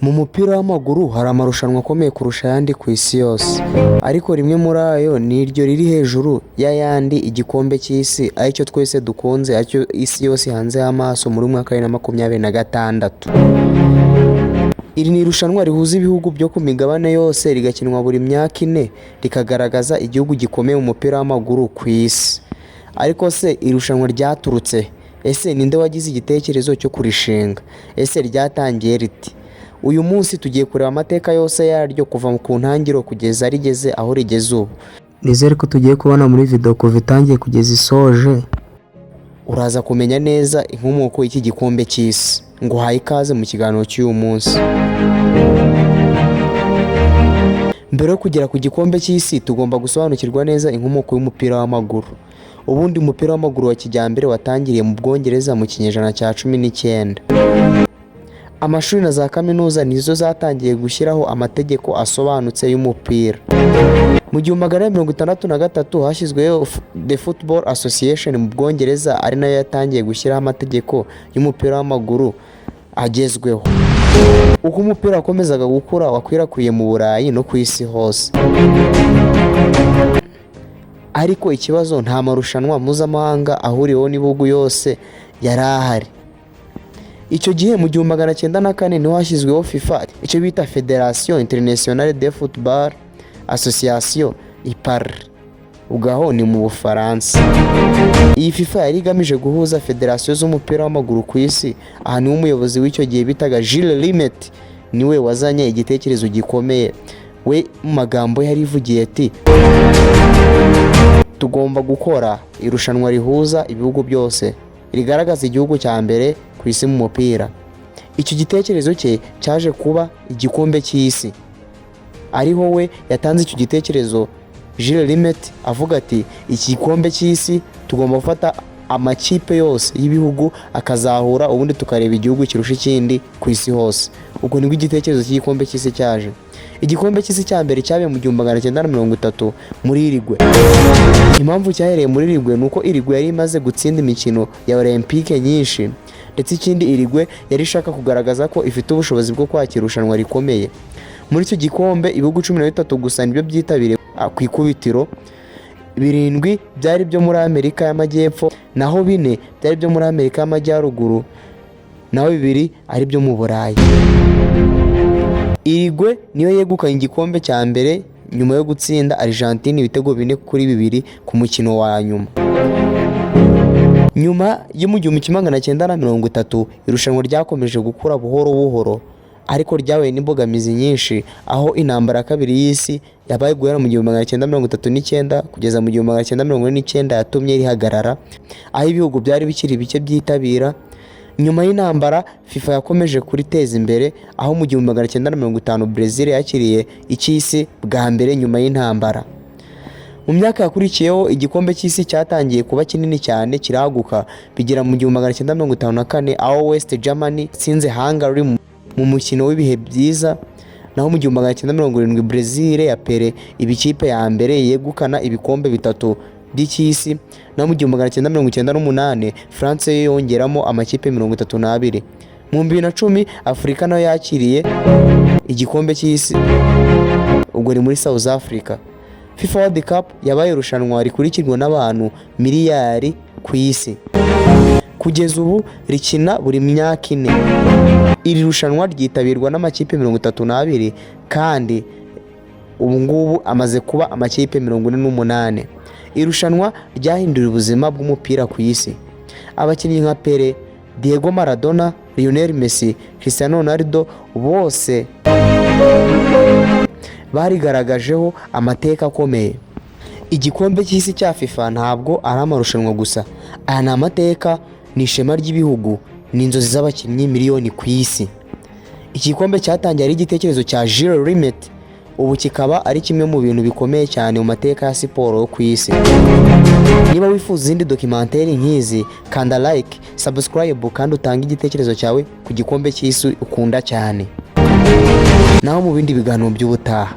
Mu mupira w'amaguru hari amarushanwa akomeye kurusha ayandi ku isi yose, ariko rimwe muri ayo ni iryo riri hejuru y'ayandi, igikombe cy'isi, aricyo twese dukunze, aricyo isi yose ihanzeho amaso muri uyu mwaka wa 2026. Iri ni irushanwa rihuza ibihugu byo ku migabane yose, rigakinwa buri myaka 4, rikagaragaza igihugu gikomeye mu mupira w'amaguru ku isi. Ariko se irushanwa ryaturutse he? Ese ninde wagize igitekerezo cyo kurishinga? Ese ryatangiye rite? Uyu munsi tugiye kureba amateka yose yaryo kuva ku ntangiriro kugeza rigeze aho rigeze ubu. Nizere ko tugiye kubona muri video kuva itangiye kugeza isoje. Uraza kumenya neza inkomoko y'iki gikombe cy'isi. Nguhaye ikaze mu kiganiro cy'uyu munsi. Mbere yo kugera ku gikombe cy'isi, tugomba gusobanukirwa neza inkomoko y'umupira w'amaguru. Ubundi umupira w'amaguru wa kijyambere watangiriye mu Bwongereza mu kinyejana cya 19. Amashuri na za kaminuza nizo zatangiye gushyiraho amategeko asobanutse y'umupira. Mu 1863 hashyizweho The Football Association mu Bwongereza, ari nayo yatangiye gushyiraho amategeko y'umupira w'amaguru agezweho. Uko umupira wakomezaga gukura, wakwirakwiye mu Burayi no ku isi hose. Ariko ikibazo, nta marushanwa mpuzamahanga ahuriweho n'ibihugu yose yari ahari. Icyo gihe mu 1904 niho hashyizweho FIFA, icyo bita Fédération Internationale de Football Association, i Paris. Ubwo aho ni mu Bufaransa. Iyi FIFA yari igamije guhuza federasiyo z'umupira w'amaguru ku isi. Aha niho umuyobozi w'icyo gihe bitaga Jules Rimet niwe wazanye igitekerezo gikomeye. We mu magambo yari ivugiye ati: "Tugomba gukora irushanwa rihuza ibihugu byose, rigaragaza igihugu cya mbere ku isi mu mupira." Icyo gitekerezo cye cyaje kuba igikombe cy'isi. Ariho we yatanze icyo gitekerezo, Jules Rimet, avuga ati: "Iki gikombe cy'isi tugomba gufata amakipe yose y'ibihugu akazahura, ubundi tukareba igihugu kirusha ikindi ku isi hose." Ubwo nibwo igitekerezo cy'igikombe cy'isi cyaje. Igikombe cy'isi cya mbere cyabaye mu 1930 muri Uruguay. Impamvu cyahereye muri Uruguay ni uko Uruguay yari imaze gutsinda imikino ya Olympique nyinshi, ndetse ikindi, Uruguay yari ishaka kugaragaza ko ifite ubushobozi bwo kwakira irushanwa rikomeye. Muri icyo gikombe ibihugu 13 gusa nibyo byitabiriye ku ikubitiro. Birindwi byari byo muri Amerika y'Amajyepfo, naho bine byari byo muri Amerika y'Amajyaruguru, naho bibiri ari byo mu Burayi. Uruguay niyo yegukanye igikombe cya mbere nyuma yo gutsinda Argentine ibitego 4-2 ku mukino wa nyuma. Nyuma yo mu 1930, irushanwa ryakomeje gukura buhoro buhoro, ariko ryahuye n'imbogamizi nyinshi, aho intambara ya kabiri y'isi yabaye guhera mu 1939 kugeza mu 1949 yatumye rihagarara, aho ibihugu byari bikiri bike byitabira. Nyuma y'intambara, FIFA yakomeje kuriteza imbere, aho mu 1950 Brazil yakiriye icy'isi bwa mbere nyuma y'intambara. Mu myaka yakurikiyeho, igikombe cy'isi cyatangiye kuba kinini cyane, kiraguka, bigera mu 1954, aho West Germany yatsinze Hungary mu mukino w'ibihe byiza. Naho mu 1970, Brazil ya Pele iba ikipe ya mbere yegukana ibikombe bitatu by'icy'isi. Naho mu 1998, France yo yongeramo amakipe 32. Mu 2010, Afurika nayo yakiriye igikombe cy'isi, ubwo ni muri South Africa. FIFA World Cup yabaye irushanwa rikurikirwa n'abantu miliyari ku isi. Kugeza ubu rikina buri myaka 4. Iri rushanwa ryitabirwa n'amakipe 32, kandi ubu ngubu amaze kuba amakipe 48. Irushanwa ryahinduye ubuzima bw'umupira ku isi. Abakinnyi nka Pele, Diego Maradona, Lionel Messi, Cristiano Ronaldo bose barigaragajeho amateka akomeye. Igikombe cy'isi cya FIFA ntabwo ari amarushanwa gusa. Aya ni amateka, ni ishema ry'ibihugu, ni inzozi z'abakinnyi miliyoni ku isi. Iki gikombe cyatangiye ari igitekerezo cya Jules Rimet, ubu kikaba ari kimwe mu bintu bikomeye cyane mu mateka ya siporo yo ku isi. Niba wifuza izindi documentary nk'izi, kanda like, subscribe kandi utange igitekerezo cyawe ku gikombe cy'isi ukunda cyane. Naho mu bindi biganiro by'ubutaha.